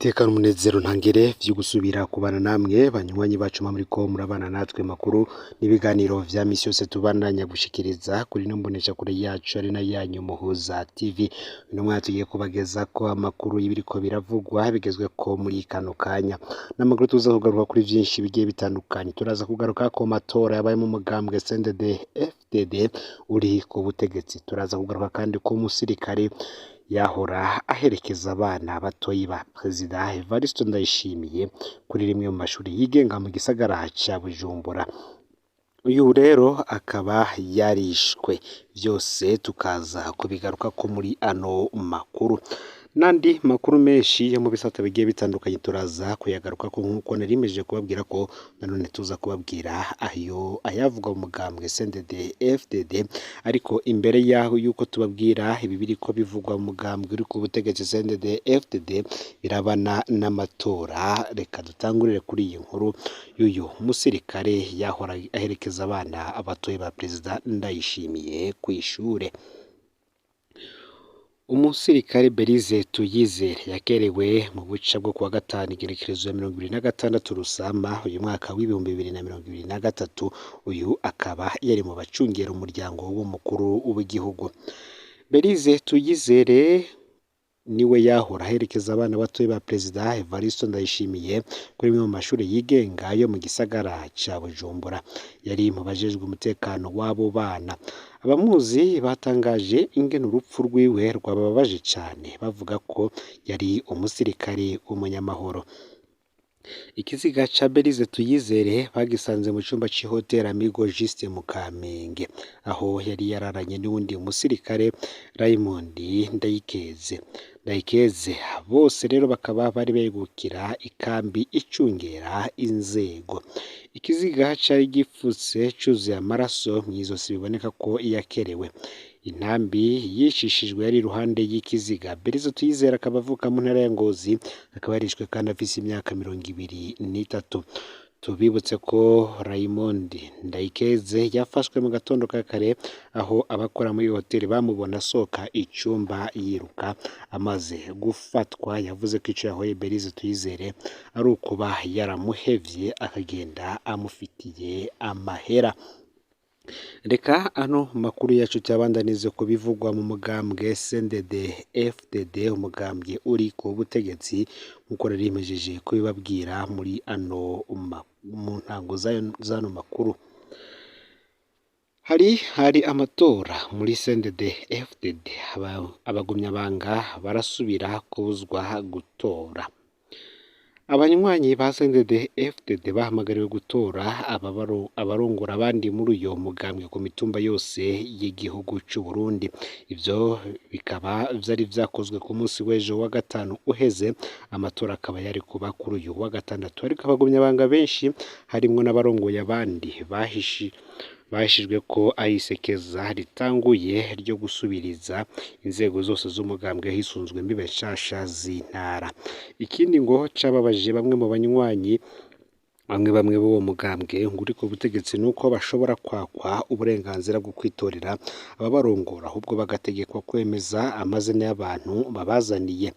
N'iteka n'umunezero ntangere vyo gusubira kubana namwe banywanyi bacu muriko murabana natwe makuru n'ibiganiro vya misi yose tubandanya gushikiriza kuri ino mboneshakure yacu ari nayo yanyu Muhuza TV. Uno mwanya tugiye kubagezako amakuru y'ibiriko biravugwa bigezweko muri kano kanya. N'amakuru tuza kugaruka kuri vyinshi bigiye bitandukanye. Turaza kugaruka ku matora yabaye mu mugambwe CNDD FDD uri ku butegetsi. Turaza kugaruka kandi ku musirikare yahora aherekeza abana batoyi ba Perezida Evariste Ndayishimiye kuri rimwe mu mashuri yigenga mu gisagara ca Bujumbura. Uyu rero akaba yarishwe. Vyose tukaza kubigarukako muri ano makuru. N'andi makuru menshi yo mu bisata bigiye bitandukanye turaza kuyagarukako nk'uko nari mpejeje kubabwira ko nanone tuza kubabwira ayo ayavugwa mu mugambwe CNDD FDD, ariko imbere yaho yuko tubabwira ibi biriko bivugwa mu mugambwe uri ku butegetsi CNDD FDD birabana n'amatora, reka dutangurire kuri iyi nkuru y'uyu musirikare yahora aherekeza abana batoyi ba Perezida Ndayishimiye kw'ishure. Umusirikare Belize Tuyizere yakerewe mu buca bwo kuwa gatanu igenekerezo ya 26 Rusama uyu mwaka w'2023, uyu akaba yari mu bacungera umuryango w'umukuru w'igihugu. Belize Tuyizere niwe yahora aherekeza abana batoyi ba Perezida Evariste Ndayishimiye kuri rimwe mu mashuri yigenga yo mu gisagara ca Bujumbura. Yari mu bajejwe umutekano w'abo bana. Abamuzi batangaje ingene urupfu rwiwe rwabababaje cane, bavuga ko yari umusirikare w'umunyamahoro. Ikiziga ca Belize Tuyizere bagisanze mu cumba c'ihoteri Amigo Juste mu Kamenge, aho yari yararanye n'uwundi musirikare Raymond Ndayikeze. Ndayikeze bose rero bakaba bari begukira ikambi icungera inzego. Ikiziga cari gifutse cuzuye amaraso mw'izosi biboneka ko yakerewe. Intambi yicishijwe yari iruhande y'ikiziga. Belize Tuyizere akaba avuka mu ntara ya Ngozi, akaba yarishwe kandi afise imyaka 23. Tubibutse ko Raymond Ndayikeze yafashwe mu gatondo ka kare aho abakora muri hoteli bamubona asohoka icumba yiruka. Amaze gufatwa yavuze ko ico yahoye Belize Tuyizere ari ukuba yaramuhevye akagenda amufitiye amahera. Reka ano makuru yacu tuyabandanize ku bivugwa mu mugambwe CNDD FDD, umugambwe uri ku butegetsi nk'uko nari mpejeje kubibabwira muri ano mu ntango z'ano makuru. Hari amatora muri CNDD FDD, abagumyabanga barasubira kubuzwa gutora. Abanywanyi ba CNDD FDD bahamagariwe gutora abarongora abandi muri uyo mugambwe ku mitumba yose y'igihugu c'u Burundi. Ivyo bikaba vyari vyakozwe ku munsi w'ejo wa gatanu uheze, amatora akaba yari kuba kuri uyu wa gatandatu. Ariko abagumyabanga benshi harimwo n'abarongoye abandi bahishijwe ko ari isekeza ritanguye ryo gusubiriza inzego zose z'umugambwe hisunzwe imbibe nshasha z'intara. Ikindi ngo cababaje bamwe mu banywanyi bamwe bamwe b'uwo mugambwe ngo uri ku butegetsi nuko bashobora kwakwa uburenganzira bwo kwitorera ababarongora, ahubwo bagategekwa kwemeza amazina y'abantu babazaniye,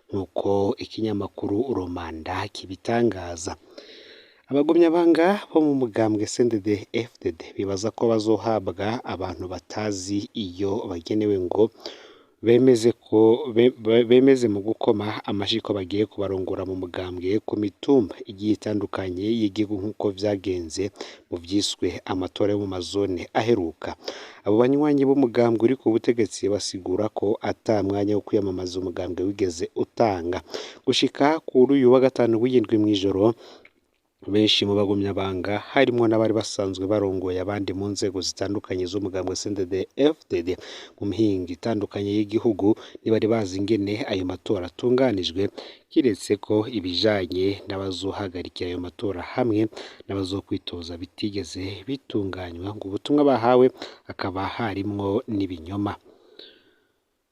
nk'uko ikinyamakuru Romanda kibitangaza. Abagumyabanga bo mu mugambwe CNDD FDD bibaza ko bazohabwa abantu batazi iyo bagenewe ngo bemeze ko bemeze mu gukoma amashi ko bagiye kubarongora mu mugambwe ku mitumba igiye itandukanye y'igihugu nk'uko vyagenze mu vyiswe amatora yo mu mazone aheruka. Abo banywanyi b'umugambwe uri ku butegetsi basigura ko ata mwanya wo kwiyamamaza umugambwe wigeze utanga. Gushika kuri uyu wa gatanu w'iyindwi mw'ijoro, benshi mu bagumyabanga harimwo n'abari basanzwe barongoye abandi mu nzego zitandukanye z'umugambwe CNDD FDD mu mihingo itandukanye y'igihugu ntibari bazi ingene ayo matora atunganijwe, kiretse ko ibijanye n'abazohagarikira ayo matora hamwe n'abazokwitoza bitigeze bitunganywa, ngo ubutumwa bahawe hakaba harimwo n'ibinyoma.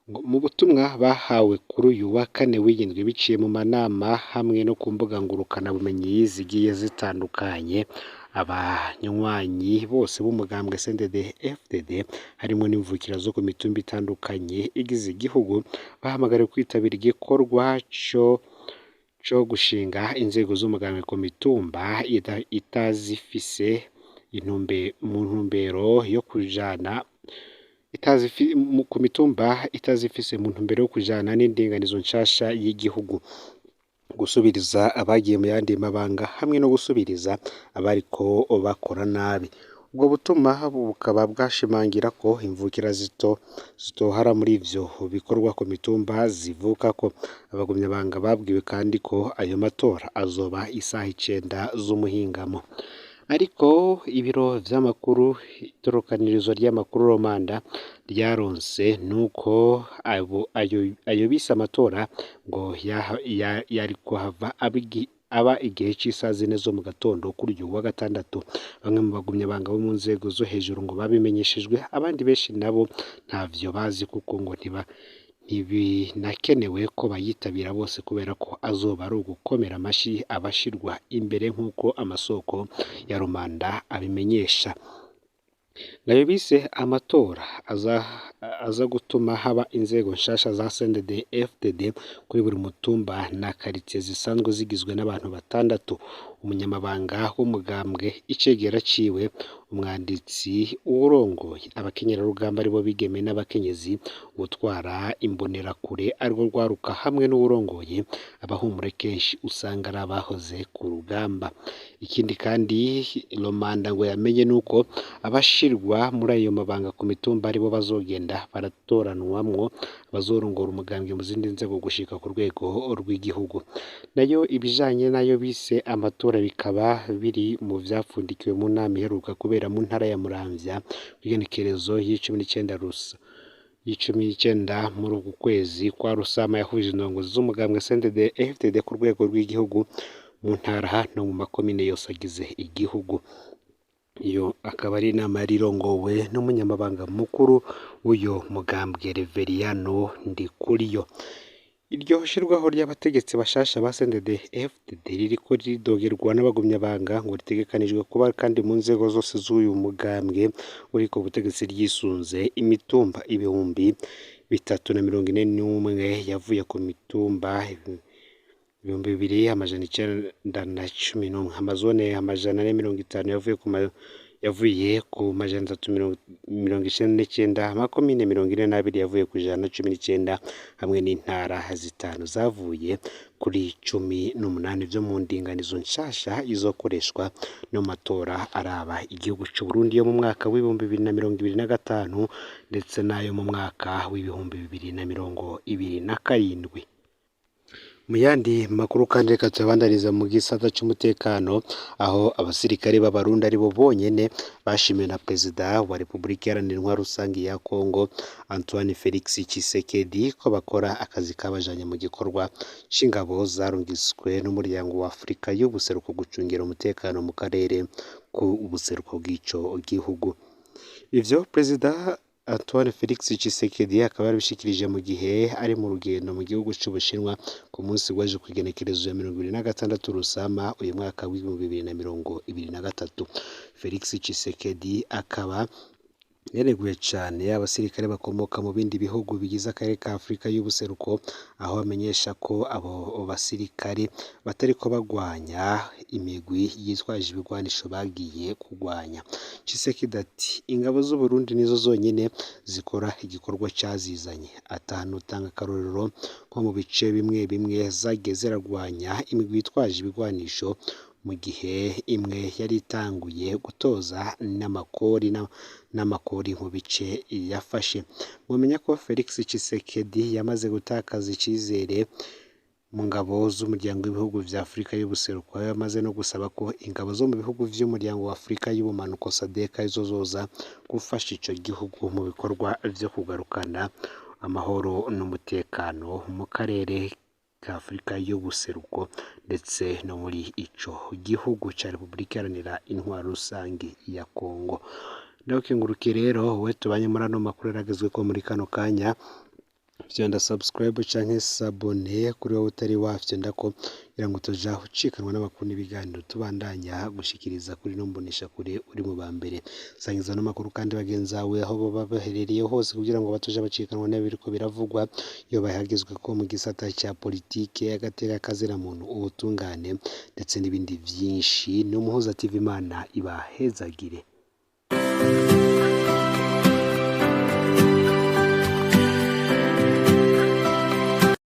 Mu butumwa bahawe kuri uyu wa kane w'iyindwi biciye mu manama hamwe no ku mbuga ngurukanabumenyi zigiye zitandukanye, abanywanyi bose b'umugambwe CNDD FDD harimwo n'imvukira zo ku mitumba itandukanye igize igihugu bahamagariwe kwitabira igikorwa co co gushinga inzego z'umugambwe ku mitumba itazifise mu ntumbero yo kujana ku mitumba itazifise mu ntumbero yo kujana n'indinganizo nshasha y'igihugu, gusubiriza abagiye mu yandi mabanga hamwe no gusubiriza abariko bakora nabi. Ubwo butuma bukaba bwashimangira ko imvukira zitohara muri ivyo bikorwa ku mitumba zivukako. Abagumyabanga babwiwe kandi ko ayo matora azoba isaha 9 z'umuhingamo. Ariko ibiro vy'amakuru, itorokanirizo ry'amakuru Romanda ryaronse nuko ayo bise amatora ngo yari kuhava aba igihe c'isaha 4 zo mu gatondo kuri uyu wa gatandatu. Bamwe mu bagumyabanga bo mu nzego zo hejuru ngo babimenyeshejwe, abandi benshi nabo ntavyo bazi kuko ngo ntibinakenewe ko bayitabira bose kubera ko azoba ari ugukomera amashi abashirwa imbere nk'uko amasoko ya Romanda abimenyesha. Nayo bise amatora aza gutuma haba inzego nshasha za CNDD-FDD kuri buri mutumba na karitiye zisanzwe zigizwe n'abantu 6, umunyamabanga w'umugambwe, icegera ciwe, umwanditsi, uwurongoye abakenyerarugamba aribo bigeme n'abakenyezi, uwutwara imbonerakure arirwo rwaruka hamwe n'uwurongoye abahumure kenshi usanga ari abahoze ku rugamba. Ikindi kandi Romanda ngo yamenye nuko abashirwa muri ayo mabanga ku mitumba aribo bazogenda baratoranwamwo abazorongora umugambwe mu zindi nzego gushika ku rwego rw'igihugu. Nayo ibijanye nayo bise amatora bikaba biri mu vyapfundikiwe mu nama iheruka kubera mu ntara ya Muramvya kw'igenekerezo y'19 muri uku kwezi kwa Rusama, yahuje indongozi z'umugambwe CNDD-FDD ku rwego rw'igihugu, mu ntara no mu makomine yose agize igihugu. Iyo akaba ari inama yari irongowe n'umunyamabanga mukuru w'uyo mugambwe Reveriyano Ndikuriyo. Iryo shirwaho ry'abategetsi bashasha ba CNDD-FDD ririko ridogerwa n'abagumyabanga ngo ritegekanijwe kuba kandi mu nzego zose z'uyu mugambwe uri ku butegetsi ryisunze imitumba 3041 yavuye ku mitumba 2911, amazone 450 yavuye ku 399, amakomine 42 yavuye ku 119 hamwe n'intara 5 zavuye kuri 18 vyo mu ndinganizo nshasha izokoreshwa no matora araba igihugu c'Uburundi yo mu mwaka w'2025 ndetse n'ayo mu mwaka w'2027. Mu yandi makuru kandi reka tuyabandaniza mu gisata c'umutekano, aho abasirikare b'Abarundi aribo bonyene bashimiwe na Perezida wa Repubulika Iharanira Intwaro Rusangi ya Kongo Antoine Felix Tshisekedi ko bakora akazi kabajanye mu gikorwa c'ingabo zarungitswe n'umuryango wa Afrika y'ubuseruko gucungira umutekano mu karere k'ubuseruko bw'ico gihugu. Ivyo Perezida Antoine Felix Tshisekedi akaba yarabishikirije mu gihe ari mu rugendo mu gihugu c'Ubushinwa ku munsi w'ejo kw'igenekerezo ya 26 Rusama uyu mwaka w'2023. Felix Tshisekedi akaba yareguye cane abasirikare bakomoka mu bindi bihugu bigize akarere ka Afrika y'ubuseruko, aho amenyesha ko abo basirikare batariko bagwanya imigwi yitwaje ibigwanisho bagiye kugwanya. Tshisekedi ati ingabo z'Uburundi nizo zonyene zikora igikorwa cazizanye, atanutanga akarorero ko mu bice bimwe bimwe zagiye ziragwanya imigwi yitwaje ibigwanisho mu gihe imwe yari itanguye gutoza n'amakori mu bice yafashe. Mumenya ko Felix Tshisekedi yamaze gutakaza icizere mu ngabo z'umuryango w'ibihugu vya Afrika y'ubuseruko, aho yamaze no gusaba ko ingabo zo mu bihugu vy'umuryango wa Afrika y'ubumanuko SADC arizo zoza gufasha ico gihugu mu bikorwa vyo kugarukana amahoro n'umutekano mu karere ka Afrika y'ubuseruko ndetse no muri ico gihugu ca Repubulika Iharanira Intwaro Rusangi ya Kongo. Ndagukengurukiye rero wowe tubanye muri ano makuru yaragezweko muri kano kanya. Vyonda subscribe canke s'abonner kuri wowe utari wafyondako, kugira ngo utoja ucikanwa n'amakuru n'ibiganiro tubandanya gushikiriza kuri ino mboneshakure uri mu ba mbere. Sangiza ano makuru kandi bagenzi bawe aho boba baherereye hose, kugira ngo batoja bacikanwa n'ibiriko biravugwa, iyo bahagezweko mu gisata ca politike, agateka kazina-muntu, ubutungane ndetse n'ibindi vyinshi. Ni Umuhuza TV, Imana ibahezagire.